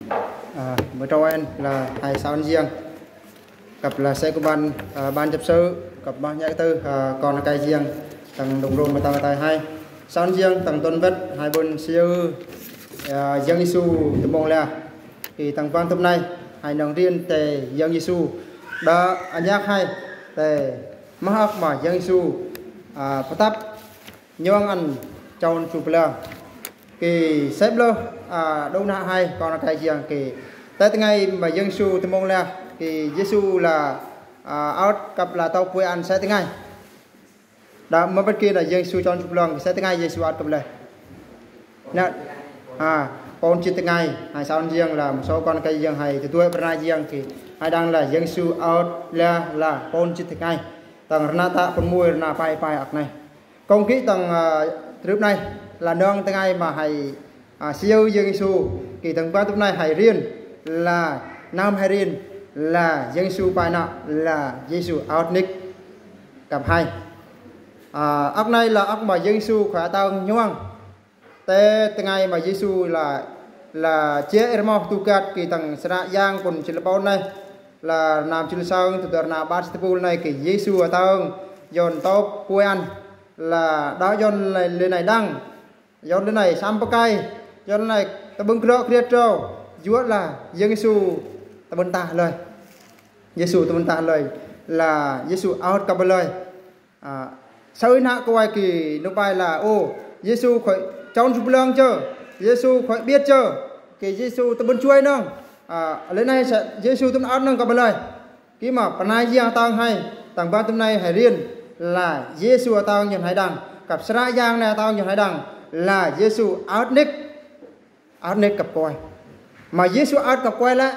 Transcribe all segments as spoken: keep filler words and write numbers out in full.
Ơ, mơ trâu en la hai sao an giang. Cặp là sẽ của ban, ơ, ban chấp sự, cặp ban nhạc tư, ơ, con cái giang, tăng đồng rôn mà tăng tay hai. Sao an giang, tăng tôn vết, hai bên siêu, ơ, Yang Yêsu tơ mông la. Thì tăng ban tụp này, hai nòng riêng tê Yang Yêsu. Đó, anh nhắc hai, tê mơ ăk mà Yang Yêsu, ơ, pơtăp nhŏng ăn chon chu pơlăng. Kì sep lơ, ơ, đô na hai, con cái giang kì. Tê tơ ngai mà Yang Yêsu tơ mông la, kì Yêsu la, ơ, ăt cặp là tâu pui ăn sep tơ ngai. Đó, mơ bớt kì là Yang Yêsu chon chu pơlăng, kì sep tơ ngai Yêsu ăt cặp lơi. Nă, ơ, pôn chit tơ ngai, hai sao an giang la, một số con cái giang hai, tơ tuê pơna giang kì. Hai đang la Yang Yêsu ăt la, la, pôn chit tơ ngai. Tăng rơna tă pôn mui rơna pai pai ăk nai. Kông ký tăng, ơ, trip nai, la nong tơ ngai mà hai, ơ, siêu Yang Yêsu, kì tăng ban tụp nai hai riêng, la năm hai riêng, la Yang Yêsu pai nă, la Yêsu ăt nik cặp hai. Ơ, ăk nai la ăk mà Yang Yêsu khua tăng nhŏng. Tê tơ ngai mà Yêsu la, la chia rơmâu tu kat kì tăng sơnă yang pôn chil pôn nai. La năm chil sang tu dơ rơna bar chil pul nai kì Yêsu tăng yon tâu pui ăn. La đó yon lê, lê nai đăng. Yon lê nai sam pơkai. Yon lê nai tơ bưng krok kriet trâu. Yuăt la Yang Yêsu tơ bơ̆n ta lơi. Yêsu tơ bơ̆n ta lơi. La Yêsu ăt cặp lơi. Ơ, sơ ư nă kơ wai kì nơpai la, ô, Yêsu khỏi chon chu pơlăng chơ, Yêsu khỏi biết chơ, kì Yêsu tơ bơ̆n chuai nong. Ơ, lê nai sa, Yêsu tơ bơ̆n ăt nong cặp lơi. Kì mà pơna giang tăng hai, tăng ban tụp nai hai riêng, la Yêsu tăng yon hai đang, cặp sơnă yang nai tăng yon hai đang, la Yêsu ăt nik, ăt nik cặp koi. Mà Yêsu ăt cặp koi lĕ,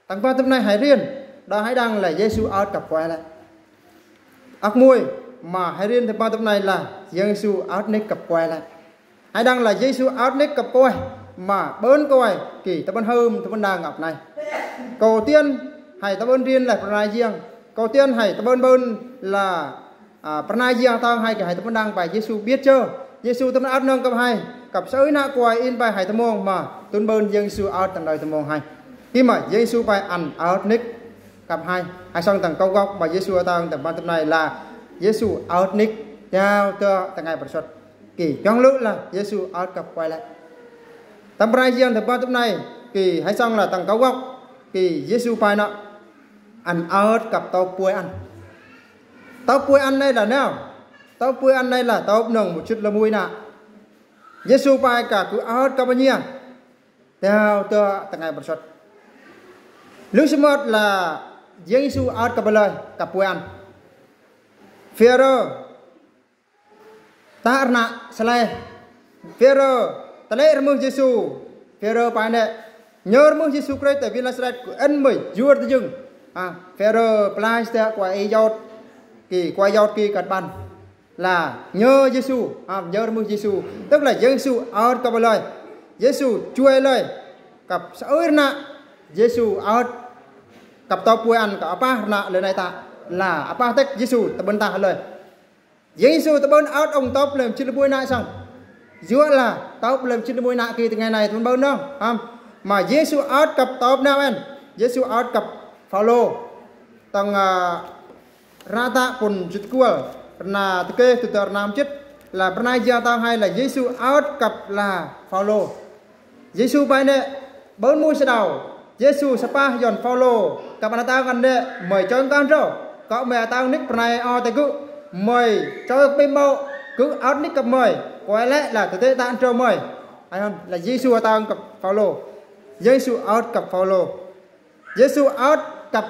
tăng ban tụp nai hai riêng, đó hai đang la Yêsu ăt cặp koi lĕ. Ăk mui, mà hai riêng tăng ban tụp nai la Yang Yêsu ăt nik cặp koi lĕ. Hai đang la Yêsu ăt nik cặp koi, mà bơ̆n koi, kì tơ bơ̆n hơm, tơ bơ̆n đang ăp nai. Kâu tiên, hai tơ bơ̆n riêng la pơna giang. Kâu tiên hai tơ bơ̆n bơ̆n la, ơ, pơna giang tăng hai kì hai tơ bơ̆n đang pai Yêsu biết chơ. Yêsu tơ bơ̆n ăt nong cặp hai, cặp sơ ư nă kơ wai in pai hai tơ mông mà tŭn bơ̆n Yang Yêsu ăt tăng đơi tơ mông hai. Kì mà Yang Yêsu pai ăn ăt nik cặp hai. Hai song tăng kâu gốc mà Yêsu tăng tăng ban tụp nai la Yêsu ăt nik, teo tơ tơ ngai pơrsôt. Kì chong lŭ la Yêsu ăt cặp koi lĕ. Tăng pơna giang tăng ban tụp nai, kì hai song la tăng kâu gốc, kì Yêsu pai nă ăn ăt cặp tâu pui ăn. Tâu pui ăn nai la nao. Tâu pui ăn nai la tâu nong một chit la mui nă. Yêsu pai cà cứ ăt cặp bơnhia. Teo tơ tơ ngai pơrsôt. Lu sơmơt la Yang Yêsu ăt cặp lơi, cặp pui ăn. Phêrô ta rơnă sơlai. Phêrô tơlơi rơmưh Yêsu. Phêrô pai nĕ. Nhơ rơmưh Yêsu Krist tơ Nasaret kơ ăn mơi yua tơjưng. Ơ, Phêrô pơlai tơ kua i yot. Kì kua yot kì cặp ban. La nhơ Yêsu, ơ, nhơ rơmưh Yêsu. Tức là Yêsu ăt cặp lơi. Yêsu chuai lơi. Cặp sơ ư nă. Yêsu ăt cặp tâu pui ăn cặp apah rơnă lê nai tă. La apah tĕk Yêsu tơ bơ̆n ta lơi. Yêsu tơ bơ̆n ăt ong tâu pơlem chit mui nă song. Yua la tâu pơlem chit mui nă kì tơ ngai nai tơ bơ̆n nong. Hăm. Mà Yêsu ăt cặp tâu nao en. Yêsu ăt cặp Phao-lô. Tăng, ơ, rơnă tă pôn chit kuăl, rơnă tơkê tŭ tơ rơnă mơchit, la pơna giang tăng hai la Yêsu ăt cặp la Phao-lô. Yêsu pai nĕ, bơ̆n mui sơđao. Yêsu sơpah yon Phao-lô, cặp ană tăng ăn nĕ, mơi chong kan trô. Kơ mơi tăng nik pơnai o tơ gŭ, mơi chong kơ bim bâu, gŭ ăt nik cặp mơi. Koi lĕ la tơdơi tăng trô mơi. Ai hăm, la Yêsu tăng cặp Phao-lô. Yêsu ăt cặp Phao-lô. Yêsu ăt cặp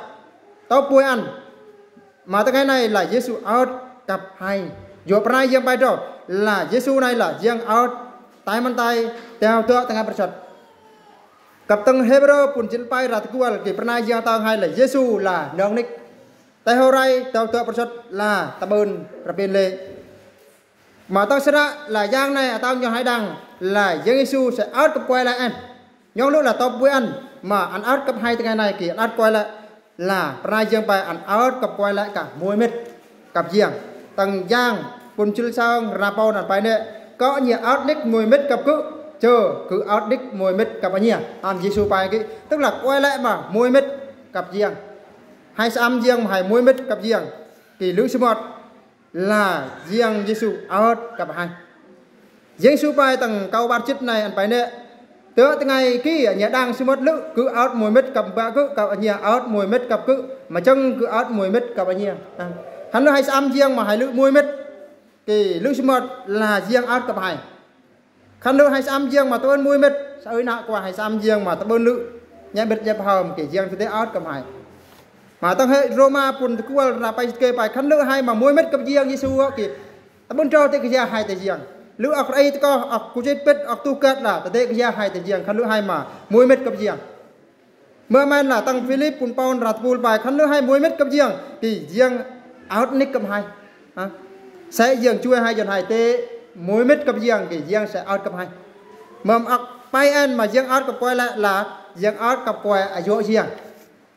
tâu pui ăn. Mà tơ ngai nai la Yêsu ăt cặp hai. Yua pơnai yang pai trô. La Yêsu nai la yang ăt. Tai măn tai teo tơ tơ ngai pơrsôt. Cặp tăng Hêbrơ pôn chit pai rơnă tơkuăl kì pơnai yang tăng hai la Yêsu la nong nik. Tai hô rai teo tơ pơrsôt la tơ bơ̆n rơpin lê. Mà tâu sơnă la yang nai atang nhŏng hai đang la Yang Yêsu sơ̆ ăt kơp kuai lăi ăn. Nhŏng lu la tâu pui ăn, mà ăn ăt kơp hai tơ ngai nai kì ăn ăt kuai lăi. La pơnai yang pai ăn ăt kơp kuai lăi kah mui mĭt kơp yang. Tăng Yang pôn chil song rơnă pôn ăn pai nĕ. Kơ nhi ăt nik mui mĭt kơp gŭ. Chơ gŭ ơt nik mui mĭt kăp ania. Ăn Yêsu pai kĭ, tức là kuai lĕ ma mui mĭt kăp Yang. Hai sơăm Yang ma hai mui mĭt kăp Yang, kĭ lư̆ sơmơt la Yang Yêsu ơt kăp hai. Yang Yêsu pai tang kâu bar jât nai ăn pai nĕ: Tơ tơngai kĭ ania đang sơmơt lư̆ gŭ ơt mui mĭt kăp mbă gŭ, kăp ania ơt mui mĭt kăp gŭ, mă chăng gŭ ơt mui mĭt kăp ania. Khăn lư̆ hai sơăm Yang ma hai lư̆ mui mĭt, kĭ lư̆ sơmơt la Yang ơt kăp hai. Khăn lư̆ hai sơăm Yang ma tơbơn mui mĭt, sa ơi nă kuai hai sơăm Yang ma tơbơn lư̆, nhĕ mĭt nhĕ pơhơm, kĭ Yang Yêsu ơt kăp hai. Mă tang hĕ Rôma pŭn tơkual, ră pai jât kơ pai, khăn lư̆ hai ma mui mĭt kăp Yang Yêsu, kĭ tơbơn trâo tê kơ ya hai tê Yang. Lư̆ ŏk rei tơkoh, ŏk kŭchit pĭt, ŏk tuh kơt la tê kơ ya hai tê Yang, khăn lư̆ hai ma mui mĭt kăp Yang. Mơm an la tang Philip pŭn pôn, ră tơpul pai, khăn lư̆ hai mui mĭt kăp Yang, kĭ Yang ơt nik kăp hai. Ha? Sĕ Yang chuai hai, Yang hai tê mui mĭt kăp Yang, kĭ Yang sĕ ơt kăp hai. Mơm ŏk pai an ma Yang ơt kăp kuai lĕ la Yang ơt kăp kuai ayŏ Yang.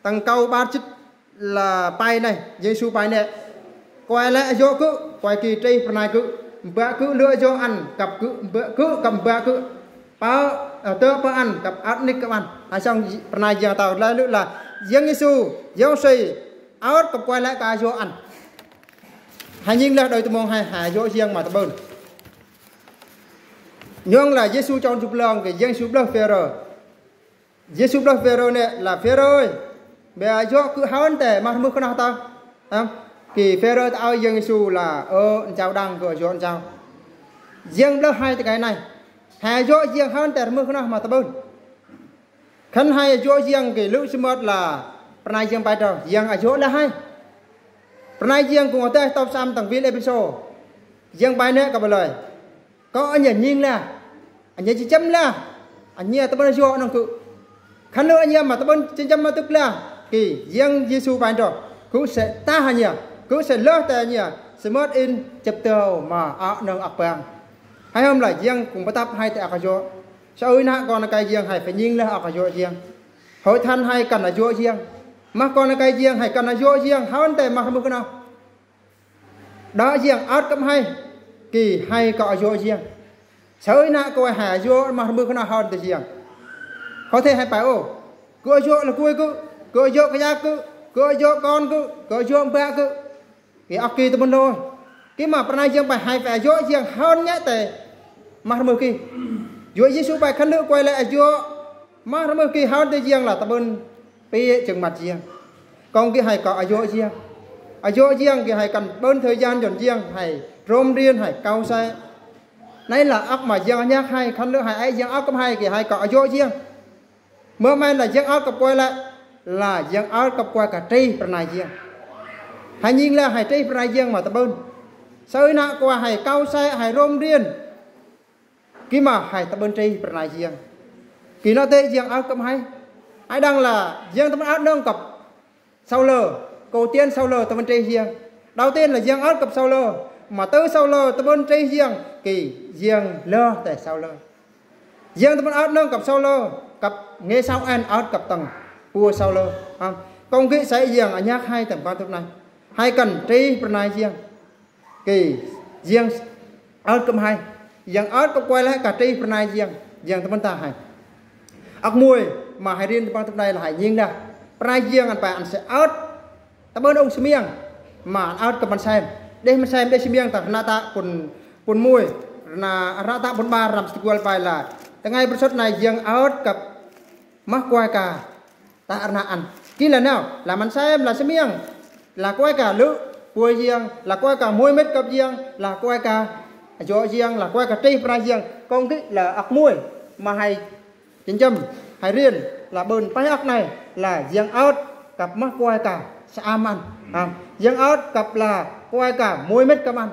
Tang kâu bar jât la pai nai, Yêsu pai nĕ: Kuai lĕ ayŏ gŭ, kuai kĭ trih pơrnai gŭ, mbă gŭ lơ ayŏ ăn kăp gŭ, mbă gŭ kăp mbă gŭ, pă, ơ, tơ pă ăn kăp ơt nik kăp ăn. Hai song pơrnai Yang tao lĕ lư̆ la Yang Yêsu, Yang Yêsu ơt kăp kuai lĕ kơ ayŏ ăn. Hai nhing lah đôi tơmong hai, hai ayŏ Yang ma tơbơn. Nhŏng la Yêsu chon jŭp lŏng, kĭ Yang Yêsu blơh Phêrô. Yêsu blơh Phêrô nĕ la: Phêrô ơi, bĕ ayŏ gŭ hăn tê mă rơmưh kơnoh tơ. Ha? Kĭ Phêrô tơ ao Yang Yêsu la: Ơ, nchao đang gŭ ayŏ nchao. Yang blơh hai tơkai nai. Hai ayŏ Yang hăn tê rơmưh kơnoh ma tơbơn. Khăn hai ayŏ Yang kĭ lư̆ sơmơt la pơrnai Yang pai trâo, Yang ayŏ la hai. Pơrnai Yang kŭng hơdai tŏp sơăm tang vil Êphêsô. Yang pai nĕ kơ bơlơi: Kơ ania nhing lah, ania jơjăm lah, ania tơbơn ayŏ nong gŭ. Khăn lư̆ ania ma tơbơn jơjăm ma tŭk lah, kĭ Yang Yêsu pai trâo, gŭ sĕ tah ania, gŭ sĕ lơh tê ania, sơmơt in jăp tơ ma ăk nong ăk pang. Hai hôm la Yang kŭng pơtăp hai tê ăk ayŏ. Sa ơi nă kon akai Yang hai pơnhing lah ăk ayŏ Yang. Hơi than hai kăn ayŏ Yang. Mă kon akai Yang hai kăn ayŏ Yang hăn tê mă rơmưh kơnoh. Đă Yang ơt kăp hai, kĭ hai kơ ayŏ Yang. Sa ơi nă kuai hai ayŏ mă rơmưh kơnoh hăn tê Yang. Kơ thê hai pai ô, gŭ ayŏ lăkuai gŭ, gŭ ayŏ kơyak gŭ, gŭ ayŏ kon gŭ, gŭ ayŏ mbă gŭ. Kĭ ăk kĭ tơbơn lôi. Kĭ mă pơrnai Yang pai hai pă ayŏ Yang hăn nhĕ tê mă rơmưh kĭ. Yua Yêsu pai khăn lư̆ kuai lĕ ayŏ mă rơmưh kĭ hăn tê Yang la tơbơn pĕ jơ̆ng măt Yang. Kông kĭ hai kơ ayŏ Yang. Ayŏ Yang kĭ hai kăn bơ̆n thời gian dŏn Yang hai trôm riêng hai kâu sĕ. Nai la ăk ma Yang nhăk hai khăn lư̆ hai ai Yang ăk kăp hai kĭ hai kơ ayŏ Yang. Mơm an la Yang ơt kăp kuai lĕ, la Yang ơt kăp kuai kơ trih pơrnai Yang. Hai nhing la hai trih pơrnai Yang ma tơbơn. Sa ơi nă kuai hai kâu sĕ hai trôm riêng. Kĭ mă hai tơbơn trih pơrnai Yang. Kĭ nă tê Yang ơt kăp hai. Ai đang la Yang tơbơn ơt nong kăp Saulơ, kâu tiên Saulơ tơbơn trih Yang. Đầu tiên la Yang ơt kăp Saulơ, mă tơ Saulơ tơbơn trih Yang, kĭ Yang lơh tê Saulơ. Yang tơbơn ơt nong kăp Saulơ, kăp nge Saul an ơt kăp tang pua Saulơ. Ha, kông kĭ sĕ Yang nhăk hai tang pơtŭp nai. Hai kăn trih pơrnai Yang. Kĭ Yang ơt kăp hai. Yang ơt kăp kuai lĕ kơ trih pơrnai Yang. Yang tơbơn tah hai. Ăk mui mă hai rin tang pơtŭp nai la hai nhing lah. Pơrnai Yang ăn pai ăn sĕ ơt tơbơn ung sơmiang. Mă ăn ơt kăp măn sem. Đeh măn sem đeh sơmiang tang rơnă tă pŭn, pŭn mui. Rơnă, rơnă tă pŭn bar răm sơkual pai la: Tơngai bơrsơ̆t nai Yang ơt kăp mă kuai kơ tă rơnă ăn. Kĭ la nao, la măn sem, la sơmiang, la kuai kơ lư̆ pua Yang, la kuai kơ mui mĭt kăp Yang, la kuai kơ ayŏ Yang, la kuai kơ trih pơrnai Yang. Kông kĭ la ăk mui mă hai jơnjăm, hai rin, la bơ̆n pai ăk nai, la Yang ơt kăp mă kuai kơ sơăm ăn. Ha, Yang ơt kăp la kuai kơ mui mĭt kăp ăn.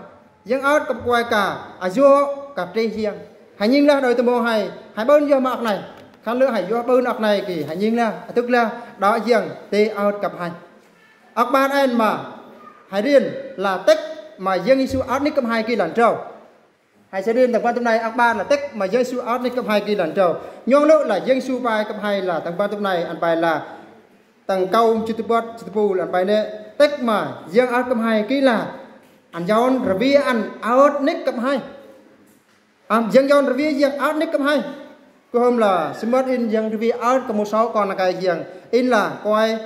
Yang ơt kăp kuai kơ ayŏ kăp trih Yang. Hai nhing lah đôi tơmong hai, hai bơ̆n yơh mă ăk nai. Khăn lư̆ hai yơh bơ̆n ăk nai kĭ hai nhing lah, atŭk lah, đă Yang tê ơt kăp hai. Ăk bar an mă hai rin la tĕk mă Yang Yêsu ơt nik kăp hai kĭ lăn trâo. Hai sa rin tang pơtŭp nai ăk bar la tĕk mă Yang Yêsu ơt nik kăp hai kĭ lăn trâo. Nhŏng lư̆ la Yang Yêsu pai kăp hai la tang pơtŭp nai ăn pai la tang kâu jât tơpăt jât tơpul ăn pai nĕ: Tĕk mă Yang ơt kăp hai kĭ la ăn yaon rơbia ăn ơt nik kăp hai. Ăm, Yang Yon review Yang ăt nik kăp hai. Kơhôm la, sơmơ̆t in Yang review ăt kơ mâu sŏ kon nơkai Yang. In la, kơway,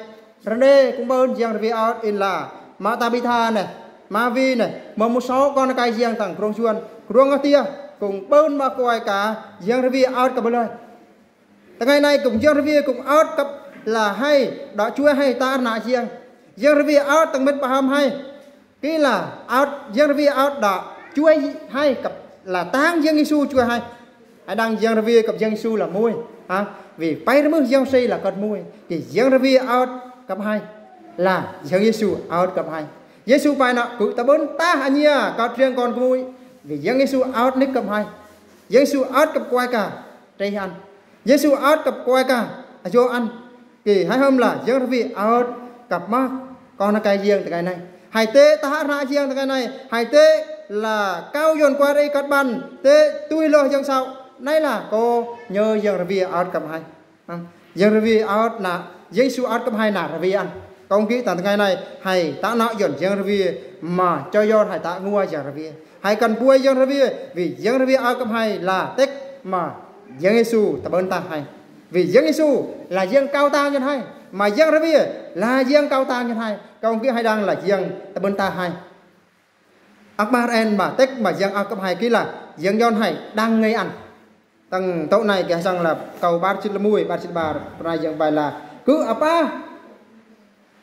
rơnê kŭm bơ̆n Yang review ăt in la. Mă Tabitha nê, mă Vi nê, mă mâu sŏ kon nơkai Yang tang krông Yuăn, krông Atia, kŭm bơ̆n mă kơway ka, Yang review ăt kơ bơlơi. Tơngai nai kŭm Yang review kŭm ăt kăp la hai, đă chuai hai tă rơnă Yang. Yang review ăt tang mĭt pơhăm hai. Ki la ăt, Yang review ăt đă chuai hai kăp la tang Yang Yêsu chuai hai. Hai đăng Yang review kăp Yang Yêsu la mui. Ha? Vì pay rơmưh Yang Yêsu la kơt mui. Ki Yang review ăt kăp hai. La Yang Yêsu ăt kăp hai. Yêsu pay nă kŭ tơbơ̆n tah ania kơt riêng kon kơmui. Vì Yang Yêsu ăt nik kăp hai. Yang Yêsu ăt kăp kơway ka trei ăn. Yêsu ăt kăp kơway ka ayo ăn. Ki hai hơm la Yang review ăt kăp mă kon nơkai Yang tơngai nai. Hai tê tah rơnă Yang tơngai nai. Hai tê la kâo Yuăn kơway rei kơt ƀăn. Tê tui lơh Yang sŏ. Nai la kơ nhơ Yang review ăt kăp hai. Ăm, Yang review ăt nă, Yang Yêsu ăt kăp hai nă review ăn. Kông kĭ tang tơngai nai, hai tă nă Yuăn Yang review, mă chơ Yuăn hai tă ngua Yang review. Hai kăn puai Yang review, vì Yang review ăt kăp hai la tĕk mă Yang Yêsu tơbơ̆n tah hai. Vì Yang Yêsu la Yang kâo tang Yuăn hai, mă Yang review la Yang kâo tang Yuăn hai. Kông kĭ hai đăng la Yang tơbơ̆n tah hai. Ăk ƀar en mă tĕk mă Yang ăt kăp hai ki la Yang Yon hai đăng ngê ăn. Tang tŏ nai kơ săng la kâo ƀar jĭt lơmui, ƀar jĭt ƀar, pơnai Yang pai la. Kơ apah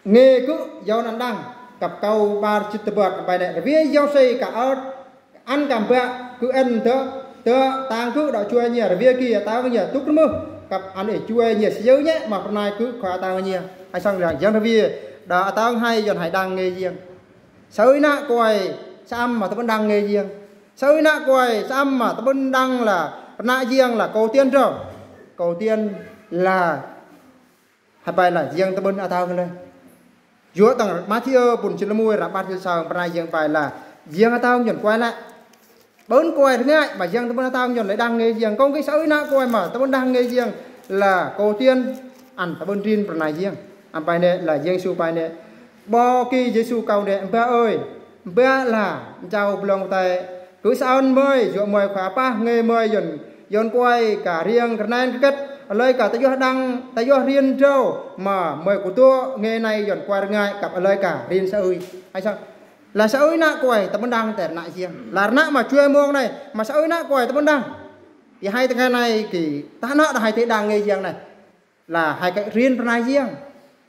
ngê kơ Yon ăn đăng, kăp kâo ƀar jĭt tơbăt pai nê. Review Yang Yêsu ka ăt, ăn kăm bă, kơ en tơ, tơ tang kơ đă chuai nhia, review ki tang nhia, tŭk rơmưh, kăp ăn ê chuai nhia, siêu nhia, mă pơnai kơ khua tang nhia. Hai săng la Yang review, đă tang hai Yon hai đăng ngê Yang. Sơi nă kơway, săm mă tơbơ̆n đăng ngê Yang. Sơi nă kơway, săm mă tơbơ̆n đăng la, rơnă Yang la, kơ tiên trơ. Kơ tiên la, hai pai la, Yang tơbơ̆n atâo ngê lơi. Yua tang Mathiơ pun jĭt lơmui ră ƀar jĭt săng pơnai Yang pai la, Yang atâo Yuăn kơway lĕ. Bơ̆n kơway rơngai, mă Yang tơbơ̆n atâo Yuăn lĕ đăng ngê Yang. Kông kĭ sơi nă kơway mă tơbơ̆n đăng ngê Yang la kơ tiên ăn tơbơ̆n rin pơnai Yang. Ăn pai nê la Yang Yêsu pai nê. Bơ ki Yêsu kâo nê, ƀă ơi, ƀă la, chao blong tai. Kơ săn mơi, yua mơi khua apah ngê mơi Yuăn, Yuăn kơway ka riêng kơnang kơkĕt, alơi ka tơjuh đăng, tơjuh rin trâu, mă mơi kơtŭ ngê nai Yuăn kơway rơngai kăp alơi ka rin sơi. Hai săng. La sơi nă kơway tơbơ̆n đăng tơ rơnă Yang. La rơnă mă chuai mông nai, mă sơi nă kơway tơbơ̆n đăng. Ki hai tơngai nai ki, tă nă đă hai tê đăng ngê Yang nai. La hai kơ rin pơnai Yang.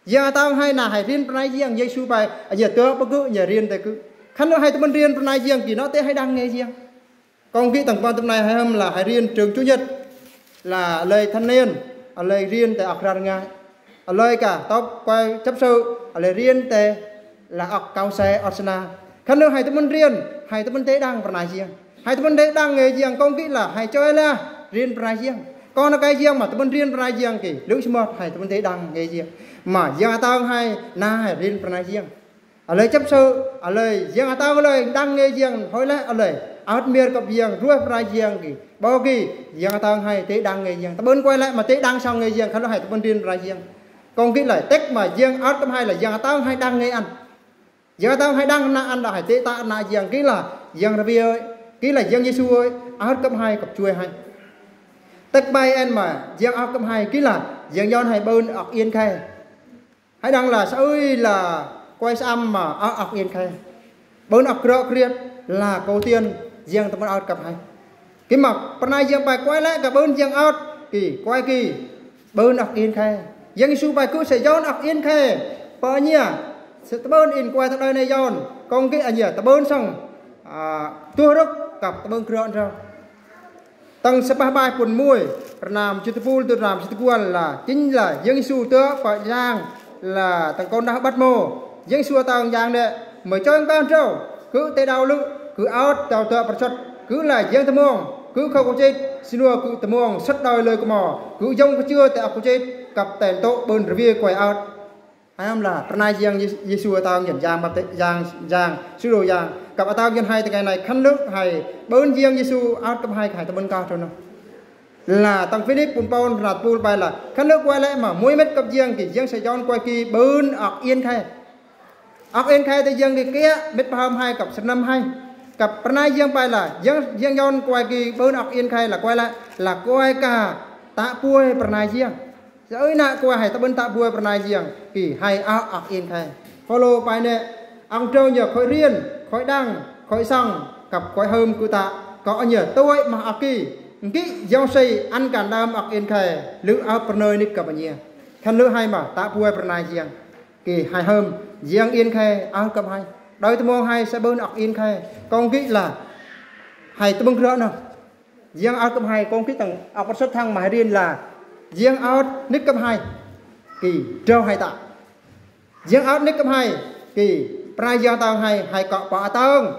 Yang atâo hai nă hai rin pơnai Yang, Yêsu pai, a nhia tơ pơgŭ nhia rin tê kơ. Khăn lu hai tơbơ̆n rin pơnai Yang, ki nă tê hai đăng ngê Yang. Kông kĭ tang pơm tơm nai hai hơm la hai rin trường chủ nhật. La alơi thanh niên, alơi rin tê ăk rơngai. Alơi ka tŏk kơway chấp sự, alơi rin tê la ăk kâo se ăt sơna. Khăn lu hai tơbơ̆n rin, hai tơbơ̆n tê đăng pơnai Yang. Hai tơbơ̆n tê đăng ngê Yang kông kĭ la, hai chuai la, rin pơnai Yang. Kon nơkai Yang mă tơbơ̆n rin pơnai Yang ki, lu sơmơt hai tơbơ̆n tê đăng ngê Yang. Mă Yang atâo hai, nă hai rin pơnai Yang. Alơi chấp sự, alơi Yang atâo alơi đăng ngê Yang, hơi lĕ alơi ăt mir kăp Yang, ruah pơnai Yang ki. Bơ ki, Yang atâo hai tê đăng ngê Yang. Tơbơ̆n kơway lĕ mă tê đăng song ngê Yang, khăn lu hai tơbơ̆n rin pơnai Yang. Kông kĭ la, tĕk mă Yang ăt kăp hai la Yang atâo hai đăng ngê ăn. Yang atâo hai đăng nă ăn đă hai tê tă nă Yang ki la, Yang review ơi, ki la Yang Yêsu ơi, ăt kăp hai kăp chuai hai. Tĕk pai en mă, Yang ăt kăp hai ki la, Yang Yon hai bơ̆n ăk yên khe. Hai đăng la sơi la kơway săm mă ăk, ăk yên khe. Bơ̆n ăk krŏ kriet la kơ tiên Yang tơbơ̆n ăt kăp hai. Ki mă, pơnai Yang pai kơway lĕ kơ bơ̆n Yang ăt, ki, kơway ki, bơ̆n ăk yên khe. Yang Yêsu pai kơ sơi Yon ăk yên khe. Pơ nhia, sơi tơbơ̆n in kơway tơdơi nê Yon. Kông kĭ a nhia, tơbơ̆n săng, a, tuh rơ̆k, kăp tơbơ̆n krŏ trơ. Tang sơpah bai pun mui, rơnam jĭt tơpul tŭ rơnam jĭt tơkual la, chính la Yang Yêsu tơ pơ Yang la tang kơnđah Patmô. Yang Yêsu atâo Yang nê, mơi chong kah trâu, kơ tê đao lŭ, kơ ăt tao tơ pơsăt, kơ la Yang tơmông, kơ khâu kơchit, sĭ nua kơ tơmông, săt đôi lơi kơmâo, kơ yông kơchưa tê ăk kơchit, kăp tê tŏ bơ̆n rơvia kơway ăt. Hai hơm la, pơnai Yang Yê-, Yêsu atâo Yuăn Yang Bapti-, Yang, Yang, Sư đô Yang, kăp atâo Yuăn hai tơngai nai khăn lơ̆ hai, bơ̆n Yang Yêsu ăt kăp hai, hai tơbơ̆n kah trâu nơh. La tang Philip pun Pôl rơnat Pôl pai la, khăn lơ̆ kơway lĕ mă, mui mĕt kăp Yang ki, Yang sơi Yuăn kơway ki bơ̆n ăk yên khe. Ăk yên khe tơ Yang ki kiă, mĕt pơhơm hai kăp sơnăm hai. Kăp pơrnai jiăng pai la, jiăng, jiăng yon kuai ki bơ̆n ŏk in khe la kuai la, la kuai ka tă bui pơrnai jiăng. Sa ơi na kuai hai tơbơ̆n tă bui pơrnai jiăng, ki hai ŏk ŏk in khe. Phaolô pai nĕ, ŏng trâu nhờ khối riêng, khối đăng, khối săng, kăp khối hơm kơ ta, kơ nhờ tôi mà ŏk ki. Ngĭ yong si ăn kan đam ŏk in khe, lư ăp pơrnai nik kăp nhia. Khan lư hai ma, tă bui pơrnai jiăng. Ki hai hơm, jiăng in khe, ăt kăp hai. Đôi tơmong hai sa bơ̆n ŏk in khe. Kông kĭ la hai tơbơ̆n krơ̆ nơ. Jiăng ăt kăp hai, kông kĭ tang ăt pơsăt thăng ma hai rin la jiăng ăt nik kăp hai. Ki trâu hai tă. Jiăng ăt nik kăp hai. Ki pơrnai jiăng tang hai, hai kơ pă tang.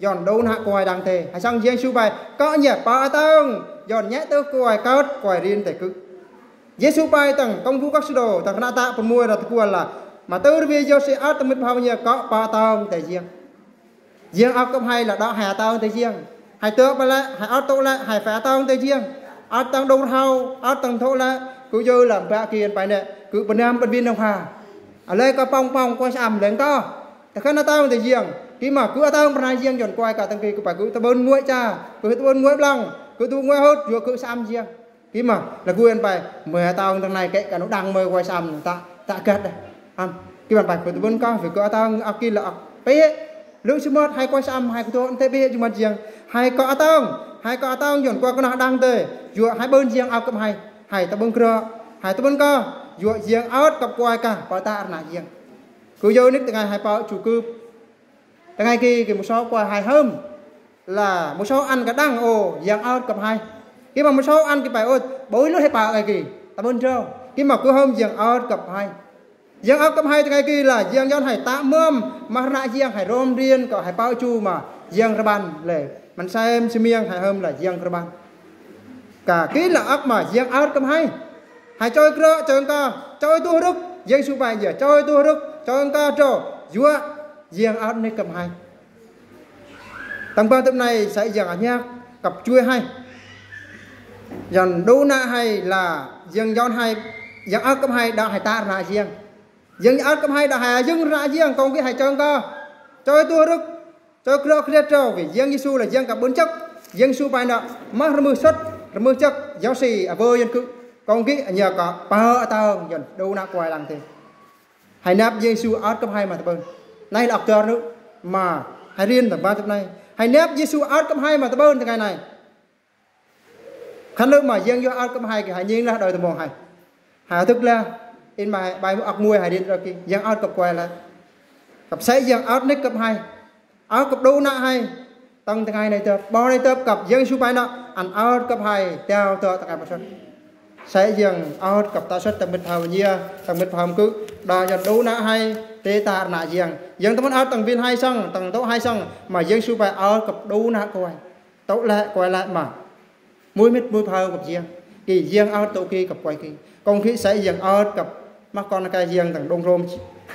Yon đô na kuai đang tê. Hai săng Yêsu pai, kơ nhia pă tang. Yon nhĕ tơ kuai kơt kuai rin tê kư. Yêsu pai tang công vụ các sứ đồ, tang kơna tă pơmui ra tơ kual la. Ma tơ rơ vi yô si ăt tang mĭt phao nhia kơ pă tang tê jiăng. Jiăng ăt kăp hai la đă hai tang tê jiăng. Hai tơ pai lĕ, hai ăt tơ lĕ, hai pha tang tê jiăng. Ăt tang đô rhao, ăt tang thô lĕ, kơ yô la ba kiên pai nĕ, kơ bơnam bơ̆n bin nong ha. Alai kơ pong pong kuai sam leng kơ. Tơ khan ăt tang tê jiăng. Ki ma kơ ăt tang pơrnai jiăng yon kuai ka tang ki kơ pai kơ tơbơ̆n nguai cha, kơ tơbơ̆n nguai blang, kơ tơbơ̆n nguai hôt, yua kơ sam jiăng. Ki ma, la kuai ăn pai, mơi ăt tang tang nai kĕ kơ nô đăng mơi kuai sam, tă, tă găt đa. Am, ki ăn pai, kơ tơbơ̆n kơ, vì kơ ăt tang ăt ki la ăt. Pai, lư si mơ̆t, hai kuai sam, hai kơ tơ, tê pai, jơmăt jiăng. Hai kơ ăt tang, hai kơ ăt tang yon kuai kơ nô đăng tê, yua hai bơ̆n jiăng ăt kăp hai. Hai tơbơ̆n krơ̆, hai tơbơ̆n kơ, yua jiăng ăt kăp kuai ka, pă tă rơna jiăng. Kơ yô nik tơ ngai hai pă chu kưp. Tơ ngai ki, ki mơ̆ sâu kuai hai hơm. La mơ̆ sâu ăn kơ đăng ô, jiăng ăt kăp hai. Ki ma mơ̆ sâu ăn ki pai ôt, bơ̆n lư hai pă ngai ki. Tơbơ̆n trâu. Ki ma kơ hơm jiăng ăt kăp hai. Jiăng ăt kăp hai tơ ngai ki la, jiăng yon hai tă mơm, ma rơna jiăng hai rôm rin kơ hai pă chu ma, jiăng rơbăn lĕ. Măn sem sơmiăng hai hơm la jiăng rơbăn. Ka ki la ăt ma, jiăng ăt kăp hai. Hai choi krơ̆, choi kơ, choi tuh rŭk, Yêsu pai jia, choi tuh rŭk, choi kơ trâu, yua, jiăng ăt nik kăp hai. Tang bơ̆n tơm nai sa jiăng ăt nhia kăp chuai hai. Yon đô na hai la jiăng yon hai, jiăng ăt kăp hai đă hai tă rơna jiăng. Jiăng ăt kăp hai đă hai jiăng rơna jiăng, kông kĭ hai choi kơ. Choi tuh rŭk, choi krơ̆ krơ̆ trâu, vì jiăng Yêsu la jiăng kăp bơ̆n chăk. Yêsu pai nă, ma rơmưh săt, rơmưh chăk, yô si, a bơ yon kư. Kông kĭ, nhia kơ, pă ăt tang, yon đô na kuai lăng tê. Hai năp Yêsu ăt kăp hai ma tơbơ̆n. Nai la ăt tơr nư, ma, hai rin tang bơ̆n tơm nai. Hai năp Yêsu ăt kăp hai ma tơbơ̆n tơ ngai nai. Khan lư ma jiăng yua ăt kăp hai ki hai nhing la đôi tơmong hai. Hai tŭk la, in ma hai, bai mơ̆ ăt mui hai rin rơ ki, jiăng ăt kăp kuai la. Kăp sa jiăng ăt nik kăp hai. Ăt kăp đô na hai. Tang tơ ngai nai tơp, bơ nai tơp kăp, Yêsu pai nă, ăn ăt kăp hai, teo tơ tang ngai pơsăt. Sa jiăng ăt kăp tă săt tang mĭt phao nhia, tang mĭt phao kư, đa yon đô na hai, tê tă rơna jiăng. Jiăng tơmăn ăt tang bin hai săng, tang tŏ hai săng, ma Yêsu pai ăt kăp đô na kuai. Tŏ lĕ, kuai lĕ ma. Mui mĭt, mui phao kăp jiăng. Ki jiăng ăt tŏ ki kăp kuai ki. Kông kĭ sa jiăng ăt kăp. Ma kon ka jiăng tang đung rôm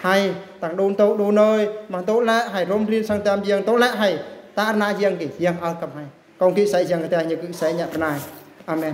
hai, tang đung tŏ, đung nơi, ma tŏ lĕ, hai rôm rin săng tam jiăng, tŏ lĕ, hai tă rơna jiăng ki, jiăng ăt kăp hai. Kông kĭ sa jiăng kơ ta nhia kư sa nhia pơnai. Amen.